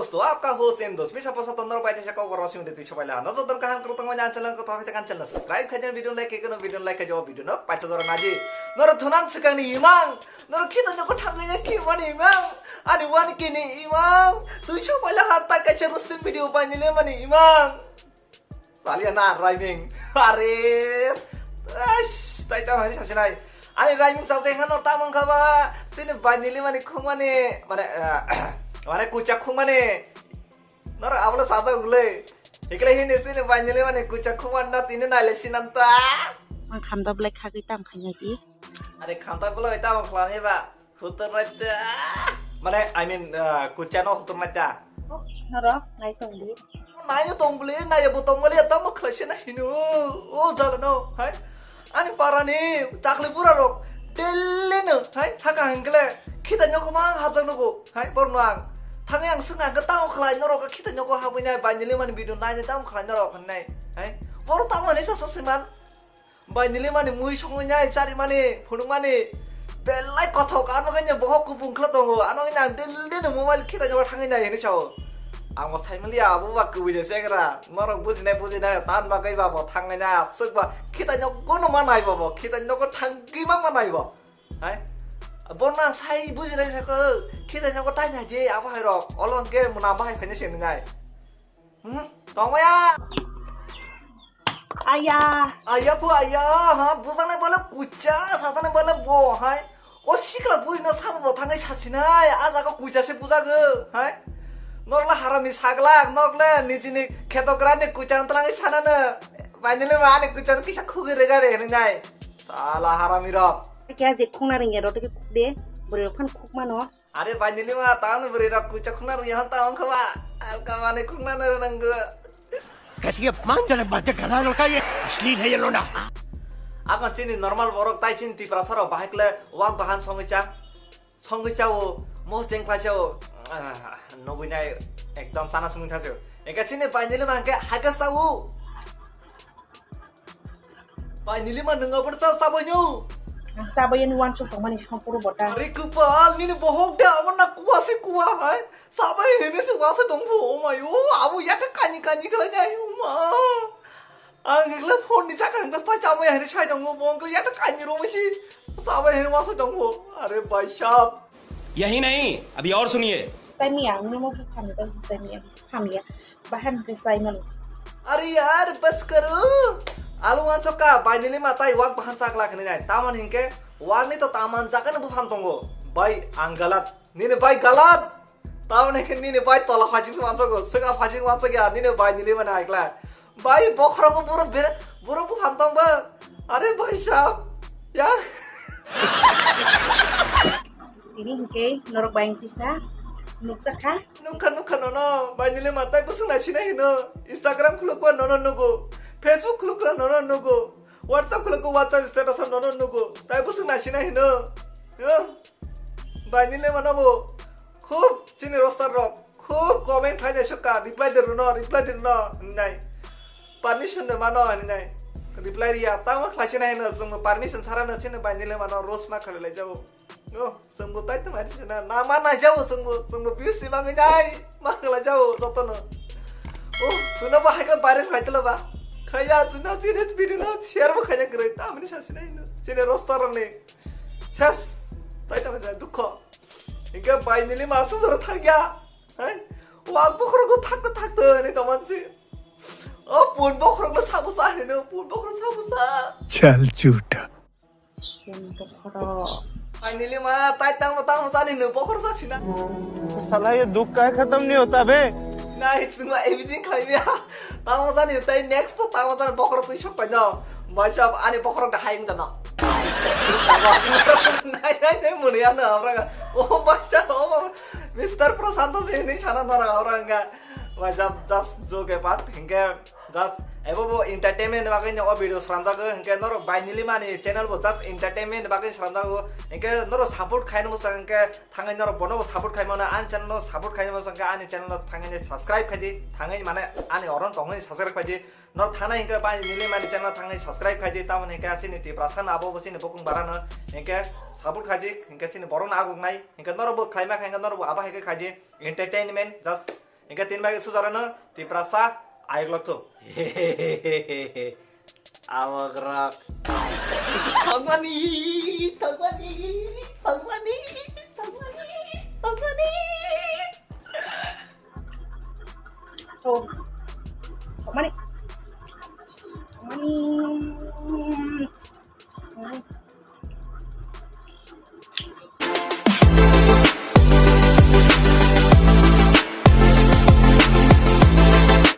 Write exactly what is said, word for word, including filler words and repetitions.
Dosto, aapka host and dost, misa posa tondor bai tesa kok rosing de tisa bai la. No jodor kaham kro tongmani an channel ko thok kan channel subscribe khai video like khai kono video like khai video no paisa jora naji. Noro thunam sikang ni imang. Noro khita joko thamle ya ki mani imang. Ani wan ki ni imang. Tui so bai la hat ta kaisa roasting video bai ni le mani imang. Salia na rhyming. Are. Ash, tai ta mani sasinai. Ani rhyming sa sai hano tamang khaba. Sini bai ni le mani khung mani. Mane, eh, mane kucha khung mani. Nor abla sasa ule. Hikle hini sini banjili mani kucha khuman na tini naile sinam ta. Ang khamda belai khagwi tam khanya di. Are khamda belai tam khlani ba. Hutur naita. Mane, I mean, uh, kucha no hutur naita. Oh, noro, nai tong di. Nai tong beli, nai bo tong beli, tam khlai sina hinu. O jala no, hai. Ani parani chakli bura rok daily no hai thaka hingkle khita nyoko ma hapjak nugo hai borno ang thangwi ang swnga hingke tamo khlai norok khita nyoko habwi nai bai nili mani video nai nai tamo khlai norok hinai hai borok tamo hinwi sa sa siman bai nili mani mui songwi nai chari mani phunuk mani belai kothok ano kanya bohok kupung khla tongo ano kanya ang daily no mobile khita nyoko thangwi nai hinwi sao ang bo saimaliya abo ba kubui je sengra norok bujinai bujinai tan bagwi ba bo thangwi nai aswk ba khita nyoko no ma nai bo bo khita nyoko thangwi ma ma nai bo hai bo nang sai bujinai sa ko khita nyoko tai nai je abo hai rok olo hwnkhe muna bahai phainai se nai hmm tongmaya aya aya bo aya ha bujaknai bole kucha sajaknai bole bo hai O sikla bui no sabo bo thangwi sasinai, a jaga kucha se bujago, hai? Norokle harami saglak, norokle nijini khetokrani kucha wng twlangwi sanano. Bainili ma ani kucha no kisa khugwi rega re hinwi nai. Sala harami rok. Kya je khungna ringya rok tei khuk de, bwrwi rok phan khuk mano. Are bainili ma tang bwrwi rok kucha khungna ringya hon tang wngkha ba. Alka mani khungna no rwnanggo. कैसी अपमानजनक बातें कर रहा है लड़का ये। अश्लील है ये लोंडा। Akon chini normal borok tai chini Tiprasa rok bahai kle wak bahan songwi cha. Songwi chao, mos deng khlai chao. Ah, nugwi nai ekdom chana songwi thachio. Eka chini bainili mangke haika sao. Bainili ma nung abor cha chabai nyo. Ang chabai ni wansuk tongmani songpuru bota. Are kupal nini bohok de amon na kuwa se kuwa hai. Sabai hini se wasa tongpho, oh my, oh, abo yata kani kani khlai nai, oh ma. Ang hikle phone ni chakang ta ta chamai hini sai tongo, bo ang yata kani ro misi. Sabai hini wasa tongpho, are bhai sahab. यही नहीं, अभी और सुनिए। Saimia, ang nimo khe khamya, saimia, khamya. Bahan khe saimano. Are yaar, bas karo. Alu wansoka, bainili matai wak bahan chakla khani nai. Taman hinke, wak ni to taman jakani buphang tongo. Bai, ang galat. Nini bai galat. Tamoni khe nini bai tola phajing se wansukgo, swkang phajing wansukya, nini bai nili mani aikla. Bai bokhorogo buro bere, buro buphang tong ba. Are bai sahab, ya. Tini hinkhe norok bai kisa nukjakha. Nukha nukha nono, bai nili matai bwswk nai sinai hino. Instagram khulukba nono nugo, Facebook khulukba nono nugo, WhatsApp khulukba WhatsApp status nono nugo. Tai bwswk nai sinai hino. Huh? Bai nile mano bo khub chini roster rok khub comment khlai nai sukha reply de runo reply de runo hinai permission de mano hinai reply riya tamo khlai sinai hino chwngbo permission sara no chini bai nile mano roast ma khlai lai jabo no chwngbo tai tamo ani sina na ma nai jabo chwngbo chwngbo views ni bagwi nai ma khlai jabo joto no o suno ba hai khlai viral khlai tolo ba khaya suno chini video no share bo khaina kwrwi tamoni sa sinai hino chini roster rok ni Ses! Tai tamo jai dukho. Hingke bai nili ma sujaro thangya. Hai? Wak bokhorok thakto thakto hinwi tongmansi. O pun bokhorok no sabo sa hino, pun bokhorok sabo sa. चल झूठा। Pun bokhorok. Bai nili ma tai tamo tamo sani no bokhorok sa sina. साला ये दुख का खत्म नहीं होता बे। Nai sungma ebijing khlai biya. Tamo jani tai next to tamo jani bokhorok twi sok paino. Baisa ani bokhorok da hai wngdano. Nai nai nai muni ano amra. O baisa o Mister Prashanto se ni sana nara amra nga. Baisa just joke apart hingke just ebo bo entertainment bagwi ni o video sramjago hingke norok bai nili mani channel bo just entertainment bagwi sramjago hingke norok support khaino muchang hingke Thangwi norok bono bo support khai mano, ani channel no support khai mano, hwnkhe ani channel no thangwi subscribe khai di, thangwi mane ani oron tongwi subscribe khai di. Norok thana hingke bai nili mani channel thangwi subscribe khai di, tamoni hingke chini Tiprasa no abo bo chini bokong bara no hingke support khai di, hingke chini borok no aguk nai, hingke norok bo khlai ma kha hingke norok bo abo hai khe khai di, entertainment just Hingke tin bai sujarano Tiprasa ayuk lokto. Awak rak. Thangmani, thangmani, thangmani, thangmani, thangmani. Oh, thangmani, thangmani.